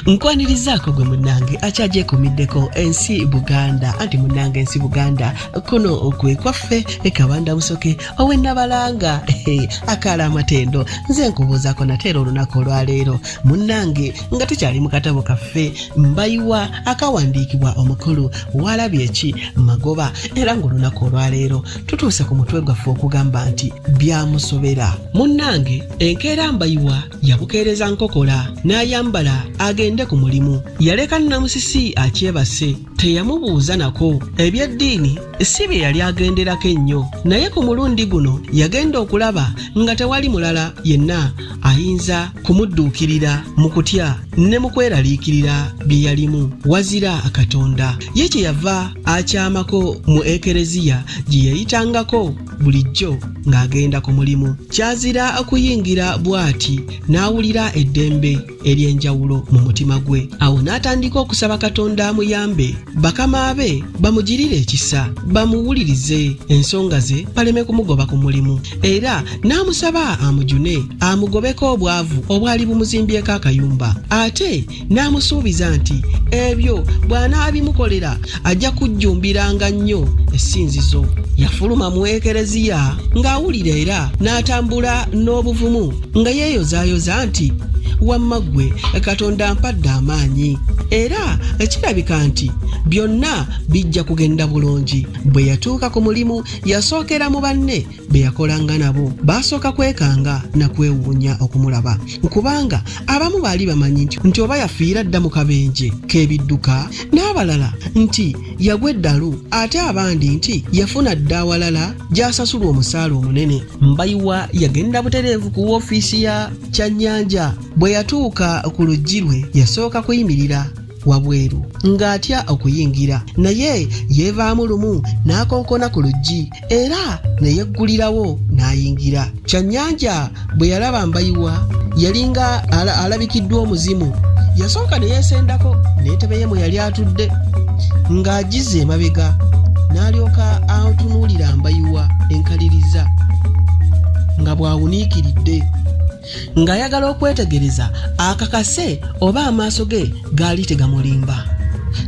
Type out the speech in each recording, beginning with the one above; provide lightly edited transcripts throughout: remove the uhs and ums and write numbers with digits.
Nkwanirizaako gwe munnange akyagyekuumiddeko ensi Buganda, anti munnange ensi Buganda kuno kwe kwaffe Kabanda Musoke ow'e Nabalanga akaala amatendo. Nze nkubuuzaako nate era olunaku olwaleero munnange nga tukyali mu katabo kaffe Mbayiwa akawandiikibwa omukulu Walabye Eki Magoba, era ng'olunaku olwaleero tutuuse ku mutwe gwaffe okugamba nti byamusobera. Munnange enkeera Mbayiwa yabukeereza nkokola n'ayambala agende ku mulimu. Yaleka Namusisi akyebase, teyamubuuza nako. Ebyeddiini si bye yali agenderako ennyo, naye ku mulundi guno yagenda okulaba nga tewali mulala yenna ayinza kumudduukirira mu kutya ne mu kweraliikirira bye yalimu wazira Katonda. Ye kye yava akyamako mu ekereziya gye yayitangako bulijjo ng'agenda ku mulimu. Kyazira okuyingira bw'ati n'awulira eddembe ery'enjawulo mu mutima gwe. Awo n'atandika okusaba Katonda amuyambe, bakama be bamugirire ekisa, bamuwulirize ensonga ze, baleme kumugoba ku mulimu, era n'amusaba amujune amugobeko obwavu obwali bumuzimbyeko akayumba, ate n'amusuubiza nti ebyo bw'anaabimukolera ajja kujjumbiranga nnyo essinzizo. Yafuluma mu ekereziya ng'awulira era n'atambula n'obuvumu nga yeeyozaayoza nti, wamma ggwe Katonda mpadde amaanyi, era kirabika nti byonna bijja kugenda bulungi. Bwe yatuuka ku mulimu yasookera mu banne be yakolanga nabo. Baasooka kwekanga na kwewuunya okumulaba, kubanga abamu baali bamanyi nti oba yafiira dda mu kabenje k'ebidduka, n'abalala nti yagwa eddalu, ate abandi nti yafuna dda awalala gy'asasulwa omusaala omunene. Mbayiwa yagenda butereevu ku woofiisi ya Kyannyanja. Bwe yatuuka ku luggi lwe yasooka kuyimirira wabweru ng'atya okuyingira, naye yeevaamu lumu n'akonkona ku luggi era ne yeggulirawo n'ayingira. Kyannyanja bwe yalaba Mbayiwa yalinga alabikiddwa omuzimu. Yasooka ne yeesendako n'entebe ye mwe yali atudde ng'agizza emabega, n'alyoka atunuulira Mbayiwa enkaliriza nga bw'awuniikiridde, ng'ayagala okwetegereza akakase oba amaaso ge gaali tegamulimba.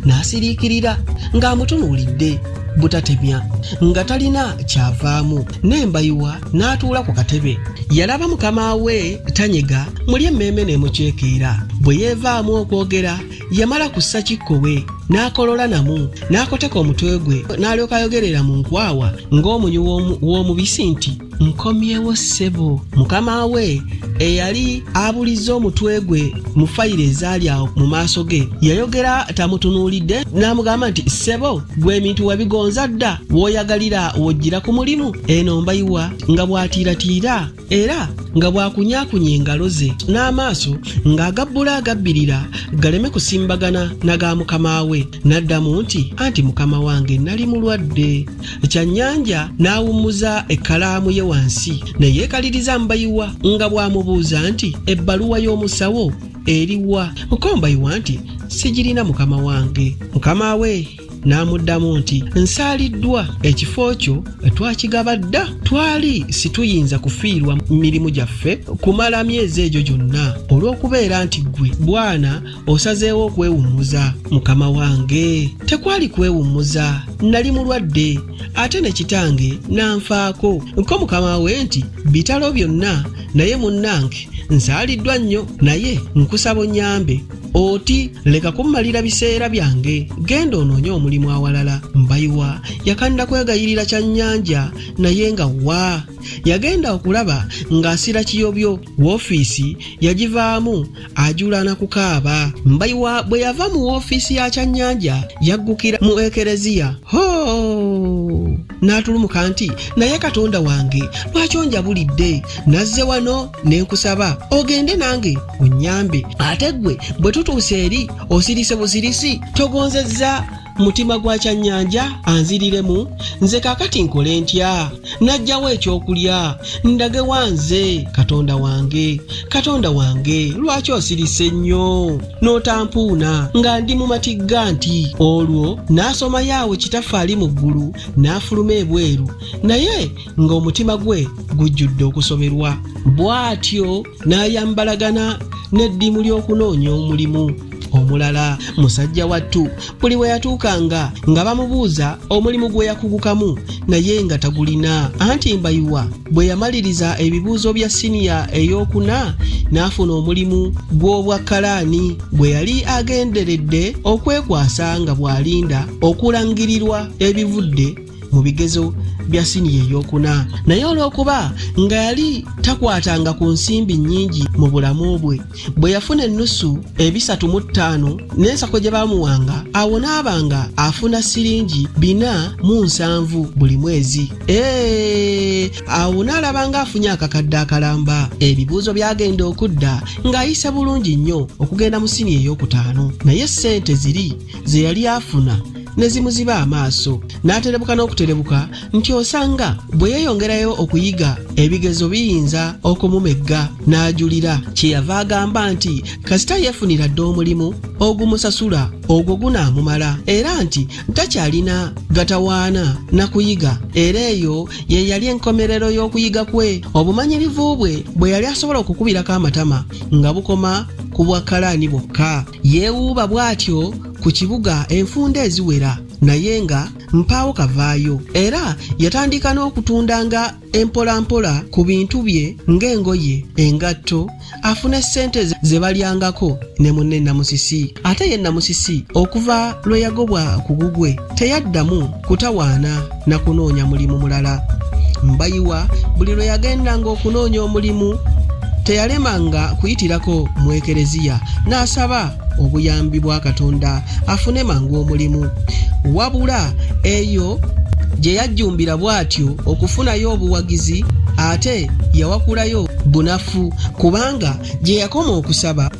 N'asiriikirira ng'amutunuulidde butatemya nga talina kyavaamu. N'Embayiwa n'atuula ku katebe. Yalaba mukama we tanyega, muli emmeeme n'emukyekeera. Bwe yeevaamu okwogera yamala kussa kikkowe n'akolola namu n'akoteka omutwe gwe, n'alyoka ayogerera mu nkwawa ng'omunywi w'omubisi nti, nkomyewo ssebo. Mukama we eyali abulizza omutwe gwe mu fayiro ezaali awo mu maaso ge yayogera tamutunuulidde n'amugamba nti, ssebo gwe ebintu wabigonza dda, w'oyagalira w'ojjira ku mulimu. Eno Mbayiwa nga bw'atiiratiira era nga bw'akunyaakunya engalo ze n'amaaso ng'agabbula agabbirira galeme kusimbagana na ga mukama we, n'addamu nti, anti mukama wange nali mulwadde. Kyannyanja n'awummuza ekkalaamu ye wansi ne yeekaliriza Mbayiwa nga bw'amubuuza nti, ebbaluwa y'omusawo eriwa? Ko Mbayiwa nti, sigirina mukama wange. Mukama we n'amuddamu nti, nsaaliddwa, ekifo kyo twakigaba dda, twali situyinza kufiirwa mirimu gyaffe kumala myezi egyo gyonna olw'okubeera nti ggwe bwana osazeewo okwewummuza. Mukama wange, tekwali kwewummuza, nali mulwadde ate ne kitange n'anfaako. Ko mukama we nti, bitalo byonna, naye munnange nsaaliddwa nnyo, naye nkusaba onnyambe oti leka kummalira biseera byange, genda onoonye omulimu awalala. Mbayiwa yakanda kwegayirira Kyannyanja, naye nga wa yagenda okulaba ng'asira kiyobyo. Woofiisi yagivaamu ajulana kukaaba. Mbayiwa bwe yava mu woofiisi ya Kyannyanja yaggukira mu ekereziya ho n'atulumuka nti, naye Katonda wange lwaki onjabulidde? Nazze wano ne nkusaba ogende nange onnyambe, ate ggwe bwe tutuuse eri osirise busirisi, togonzezza mutima gwa Kyannyanja anziriremu. Nze kaakati nkole ntya? Najjawo ekyokulya ndage wa nze? Katonda wange, Katonda wange, lwaki osirise nnyo n'otampuuna nga ndi mu matigga? Nti olwo n'asomayo awo Kitaffe ali mu ggulu n'afuluma ebweru, naye ng'omutima gwe gujjudde okusoberwa. Bw'atyo n'ayambalagana n'eddimu ly'okunoonya omulimu omulala. Musajja wattu buli we yatuukanga nga bamubuuza omulimu gwe yakugukamu naye nga tagulina. Anti Mbayiwa bwe yamaliriza ebibuuzo bya siniya ey'okuna n'afuna omulimu gw'obwakkalaani bwe yali agenderedde okwekwasa nga bw'alinda okulangirirwa ebivudde mu bigezo bya siniya ey'okuna. Naye olw'okuba nga yali takwatanga ku nsimbi nnyingi mu bulamu bwe, bwe yafuna ennusu 305 n'ensako gye baamuwanga, awo n'aba nga afuna siringi 470 buli mwezi. Ee, awo n'alaba ng'afunye akakadde akalamba. Ebibuuzo byagenda okudda ng'ayise bulungi nnyo okugenda mu siniya ey'okutaano, naye ssente ziri ze yali afuna ne zimuziba amaaso n'aterebuka n'okuterebuka nti osanga bwe yeeyongerayo okuyiga ebigezo biyinza okumumegga n'ajulira. Kyeyava agamba nti kasita yeefunira dda omulimu ogumusasula ogwo gunaamumala, era nti takyalina gatawaana na kuyiga, era eyo ye yali enkomerero y'okuyiga kwe. Obumanyirivu bwe bwe yali asobola okukubirako amatama nga bukoma ku bwakkalaani bwokka. Yeewuuba bw'atyo ku kibuga enfunda eziwera naye nga mpaawo kavaayo, era yatandika n'okutundanga empolampola ku bintu bye ng'engoye, engatto, afune ssente ze balyangako ne munne Namusisi. Ate ye Namusisi okuva lwe yagobwa ku gugwe teyaddamu kutawaana na kunoonya mulimu mulala. Mbayiwa buli lwe yagendanga okunoonya omulimu teyalemanga kuyitirako mu ekereziya n'asaba obuyambi bwa Katonda afune mangu omulimu. Wabula eyo gye yajjumbira bw'atyo okufunayo obuwagizi ate yawakulayo bunafu, kubanga gye yakoma okusaba,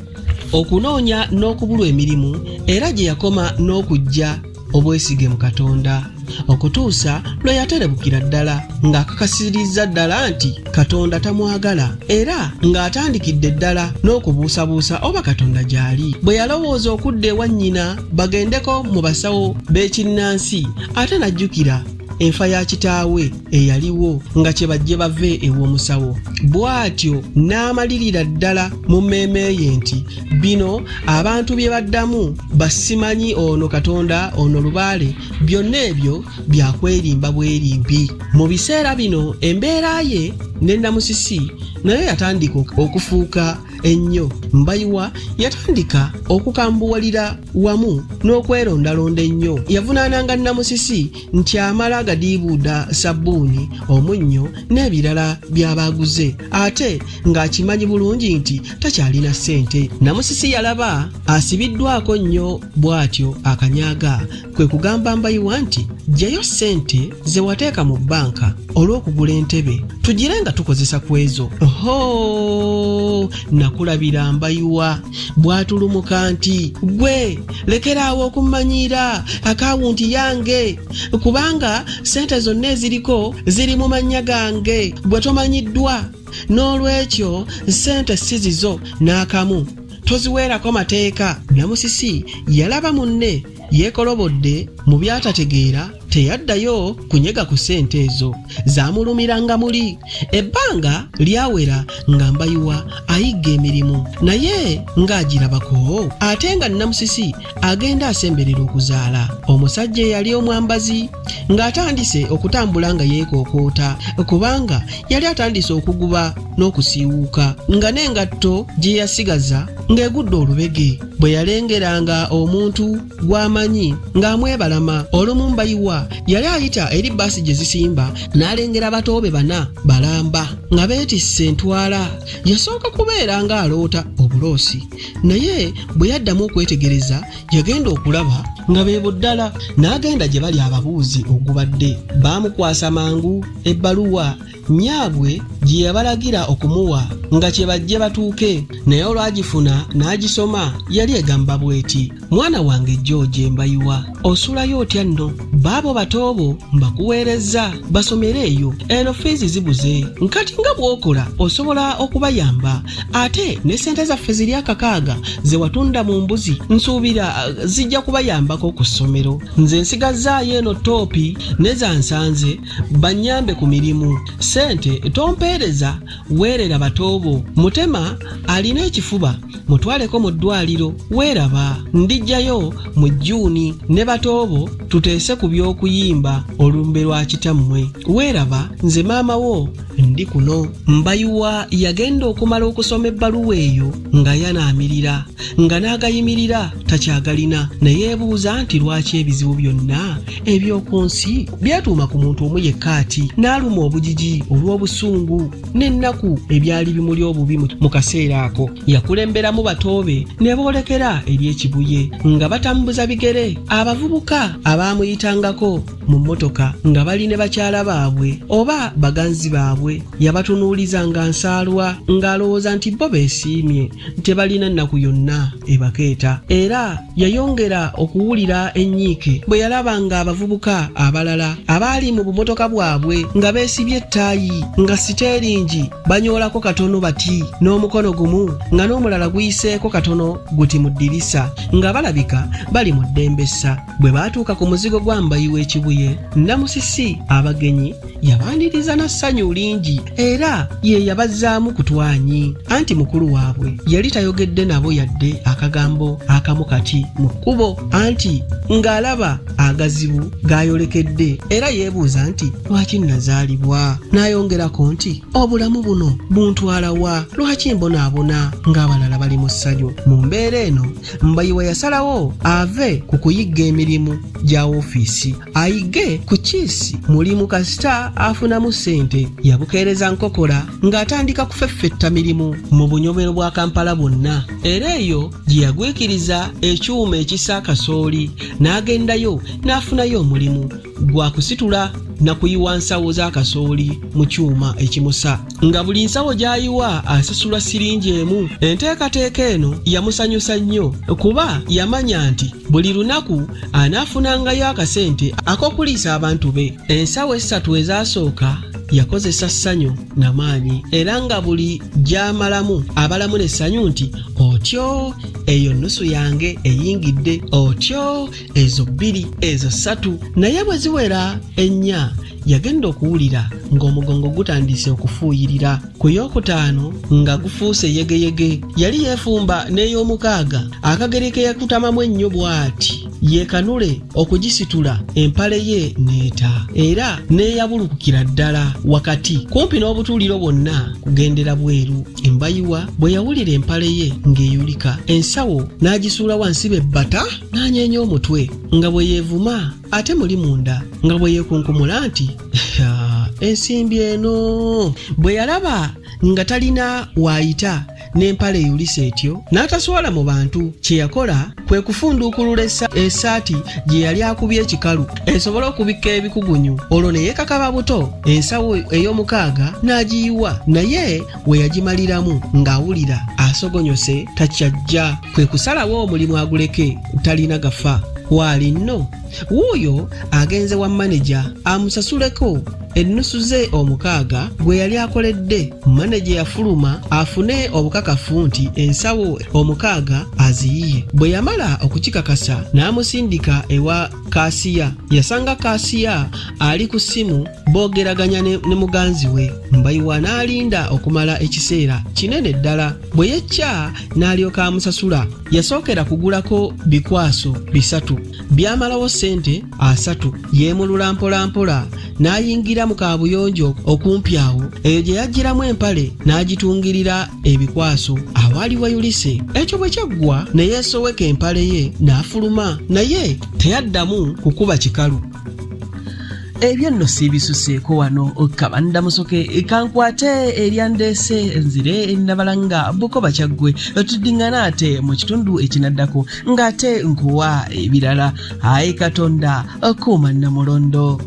okunoonya n'okubulwa emirimu era gye yakoma n'okujja obwesige mu Katonda okutuusa lwe yaterebukira ddala ng'akakasirizza ddala nti Katonda tamwagala, era ng'atandikidde ddala n'okubuusabuusa oba Katonda gy'ali. Bwe yalowooza okudda ewa nnyina bagendeko mu basawo b'ekinnansi, ate n'ajjukira enfa ya kitaawe eyaliwo nga kye bajje bave ew'omusawo. Bw'atyo n'amalirira ddala mu mmeeme ye nti bino abantu bye baddamu basimanyi ono Katonda ono lubaale, byonna ebyo bya kwerimba bwerimbi. Mu biseera bino embeera ye ne Namusisi nayo yatandika okufuuka ennyo. Mbayiwa yatandika okukambuwalira wamu n'okwerondalonda ennyo. Yavunaananga Namusisi nti amala agadiibuuda sabbuuni, omunnyo n'ebirala by'aba aguze, ate ng'akimanyi bulungi nti takyalina ssente. Namusisi yalaba asibiddwako nnyo bw'atyo akanyaaga, kwe kugamba Mbayiwa nti ggyayo ssente ze wateeka mu bbanka olw'okugula entebe tugire nga tukozesa ku ezo. Hoo, nakulabira Mbayiwa bw'atulumuka nti gwe lekeraawo okummanyiira akawunti yange, kubanga ssente zonna eziriko ziri mu mannya gange, gwe tomanyiddwa, n'olwekyo ssente si zizo n'akamu, toziweerako mateeka. Namusisi yalaba munne yeekolobodde mu by'atategeera, teyaddayo kunyega ku ssente ezo, zaamulumiranga muli. Ebbanga lyawera nga Mbayiwa ayigga emirimu naye ng'agirabako, ate nga Namusisi agenda asemberera okuzaala. Omusajja eyali omwambazi ng'atandise okutambula nga yeekookoota, kubanga yali atandise okuguba n'okusiiwuuka, nga n'engatto gye yasigaza ng'egudde olubege. Bwe yalengeranga omuntu gw'amanyi ng'amwebalama, olumu Mbayiwa yali ayita eri bbaasi gye zisimba n'alengera bato be bana balamba nga beetisse entwala. Yasooka kubeera ng'aloota obuloosi, naye bwe yaddamu okwetegereza yagenda okulaba nga beebo ddala, n'agenda gye bali ababuuzi ogubadde. Baamukwasa mangu ebbaluwa nnyaabwe gye yabalagira okumuwa nga kye bajje batuuke, naye olwagifuna n'agisoma yali egamba bw'eti: Mwana wange George Mbayiwa, osulayo otya nno? Baabo bato bo mbakuweerezza basomere eyo, eno fiizi zibuze. Nkati Singa bw'okola osobola okubayamba, ate ne ssente zaffe ziri akakaaga ze watunda mu mbuzi nsuubira zijja kubayambako ku ssomero. Nze nsigazzaayo eno ttoopi ne zansanze bannyambe ku mirimu. Ssente tompeereza, weerera batoobo. Mutema alina ekifuba mutwaleko mu ddwaliro. Weeraba ndijjayo mu Jjuuni ne batoobo tuteese ku by'okuyimba olumbe lwa kitammwe. Weeraba nze maama wo ndi kuno. Mbayiwa yagenda okumala okusoma ebbaluwa eyo nga yanaamirira nga n'agayimirira takyagalina, ne yeebuuza nti lwaki ebizibu byonna eby'oku nsi byetuuma ku muntu omu yekka ati, n'aluma obugigi olw'obusungu n'ennaku ebyali bimuli obubi mu kaseera ako. Yakulemberamu batoobe ne boolekera eri Ekibuye nga batambuza bigere. Abavubuka abaamuyitangako mu mmotoka nga bali ne bakyala baabwe oba baganzi baabwe yabatunuuliza nga nsaalwa, ng'alowooza nti bo beesiimye tebalina nnaku yonna ebakeeta. Era yayongera okuwulira ennyiike bwe yalaba ng'abavubuka abalala abaali mu bumotoka bwabwe nga beesibye ettaayi nga siteeringi banyoolako katono bati n'omukono gumu nga n'omulala guyiseeko katono guti mu ddirisa, nga balabika bali mu ddembe ssa. Bwe baatuuka ku muzigo gwa Mbayiwa Ekibuye, Namusisi abagenyi yabaaniriza na ssanyu lingi era ye yabazzaamu ku twanyi, anti mukulu waabwe yali tayogedde nabo yadde akagambo akamu kati mu kkubo, anti ng'alaba agazibu g'ayolekedde era yeebuuza nti lwaki nazaalibwa? N'ayongerako nti obulamu buno buntwala wa? Lwaki mbonaabona ng'abalala bali mu ssanyu? Mu mbeera eno Mbayiwa yasalawo ave ku kuyigga emirimu gya woofiisi ayigge ku kiisi mulimu kasita afunamu ssente. Yabukeereza nkokola ng'atandika kufeffetta mirimu mu bunyomero bwa Kampala bwonna, era eyo gye yagwikiriza ekyuma ekisa kasooli n'agendayo n'afunayo omulimu gwa kusitula na kuyiwa nsawo za kasooli mu kyuma ekimusa, nga buli nsawo gy'ayiwa asasulwa siringi emu. Enteekateeka eno yamusanyusa nnyo kuba yamanya nti buli lunaku anaafunangayo akasente ak'okuliisa abantu be. Ensawo essatu ezasooka yakozesa ssanyu na maanyi, era nga buli gy'amalamu abalamu n'essanyu nti otyo eyo nnusu yange eyingidde, otyo ezo bbiri, ezo ssatu. Naye bwe ziwera ennya yagenda okuwulira ng'omugongo gutandise okufuuyirira. Ku yookutaano nga gufuuse yegeyege. Yali yeefumba n'ey'omukaaga akageri ke yakutamamu ennyo bw'ati yeekanule okugisitula, empale ye n'eta era n'eyabulukukira ddala wakati kumpi n'obutuuliro bwonna kugendera bweru. Mbayiwa bwe yawulira empale ye ng'eyulika, ensawo n'agisuula wansi bebbata n'anyeenya omutwe nga bwe yeevuma, ate muli munda nga bwe yeekunkumula nti ensimbi eno. Bwe yalaba nga talina waayita n'empale eyulise etyo n'ataswala mu bantu, kye yakola kwe kufunduukulula essaati gye yali akubye ekikalu esobole okubikka ebikugunyu, olwo ne yeekakaba buto ensawo ey'omukaaga n'agiyiwa. Naye we yagimaliramu ng'awulira asogonyose takyajja, kwe kusalawo omulimu aguleke talina gafa. Waali nno wuuyo agenze wa maneja amusasuleko ennusu ze omukaaga gwe yali akoledde. Maneja yafuluma afune obukakafu nti ensawo omukaaga aziyiye. Bwe yamala okukikakasa n'amusindika ewa Kaasiya. Yasanga Kaasiya ali ku ssimu boogeraganya ne muganzi we. Mbayiwa n'alinda okumala ekiseera kinene ddala, bwe yecca n'alyoka amusasula. Yasookera kugulako bikwaso bisatu byamalawo ssente asatu. Yeemulula mpolampola n'ayingira mu kaabuyonjo okumpi awo, eyo gye yaggyiramu empale n'agitungirira ebikwaso awaali wayulise. Ekyo bwe kyaggwa ne yeesoweka empale ye n'afuluma, naye teyaddamu kukuba kikalu. Ebyo nno siibisuseeko wano Kabanda Musoke, kankwate eryandeese nzire Nabalanga Bukoba Kyaggwe. Tuddiŋŋana ate mu kitundu ekinaddako ng'ate nkuwa ebirala. Ayi Katonda, kuuma Nnamulondo.